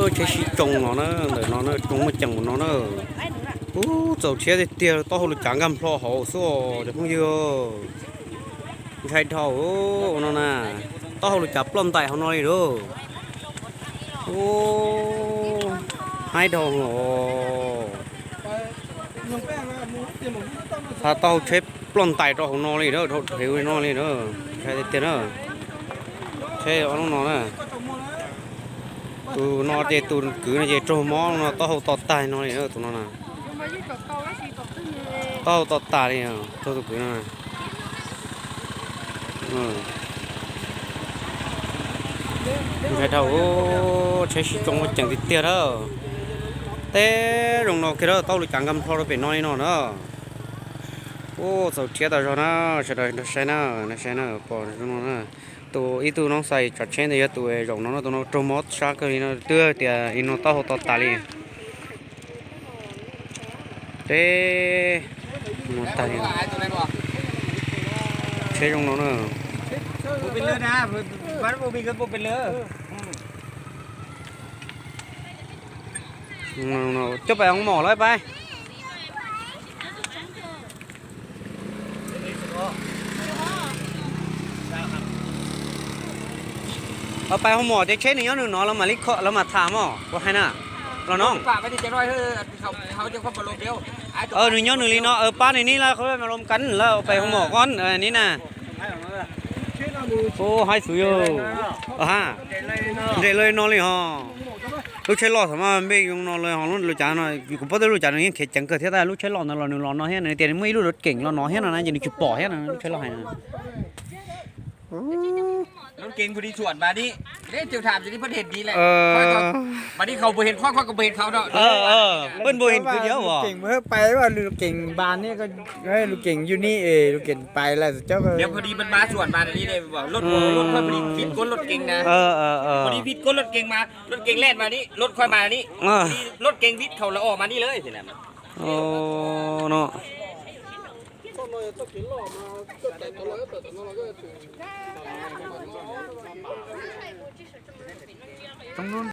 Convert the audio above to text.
Tsheb sib tsoo los na, ntawm no na, tsoo muaj ceem mus no na. Ub, txaus rhiab tiag tiag, taub hau lus cav nkag nplho hauv xwb os cov phooj ywg. Ntshai dhau no na, taub hau lus cav ploj ntais hauv no li lauj. Ub, haib dhau os. Thaum taub hau tsheb ploj ntais rau hauv no li na, dhau heev li no li na. Ntshai tiag tiag na. Tsheb ob lub no na. Tus no ces tus kwv no ces raug mob no, taub hau to tag no li na, tus no na. Taub hau to tas li, raug tus kwv no. Ntshai dhau, tsheb sib tsoo ua ceem tiag tiag na. Teb zoo no kiag na, taub hau lus cav nkag nplho rau pem no li no na. Ub, txaus rhiab tas zog na, sawv daws nrog saib na, nrog saib na, pom zoo no na. Tus ib tug noob xais tsav tsheb ntawd yog tus zaum no no, tus no raug mob sab kawg li no, twb tias ib no taub hau to tas li. Teb, mus tag li. Tsheb zoo no na. Coj pais hoo mom lawm pais. Pais hoo mom ces tsheb nws nyob nws no, lawv mam li kho, lawv mam tham mog, kuv hais na. Los no. Nws nyob nws li no, pab nws nib lawm, qhov mas lom kas lawm, pais hoo mom ko nib na. Ub, haib xwb yog. Ha, nres lawm no li ho. Lub tsheb loj thaum mas npej zoo no lawm ho, lub cav no, kuv paub tias lub cav no yeej khiav ceev kawg thiab, tab lub tsheb loj ntawd los nws los no thiab, nws tias nws muaj ib lub rov keem los no thiab no na, ces nws tsis pom thiab no, lub tsheb loj hais no. Peb npau hej kwv yog as, lus keem npau hej pais, lus keem yus ni, lus keem pais lawm cov. Lub keem mas, lub keem lej mas ni, lub keem vij khaus lawm os mas ni lawm no.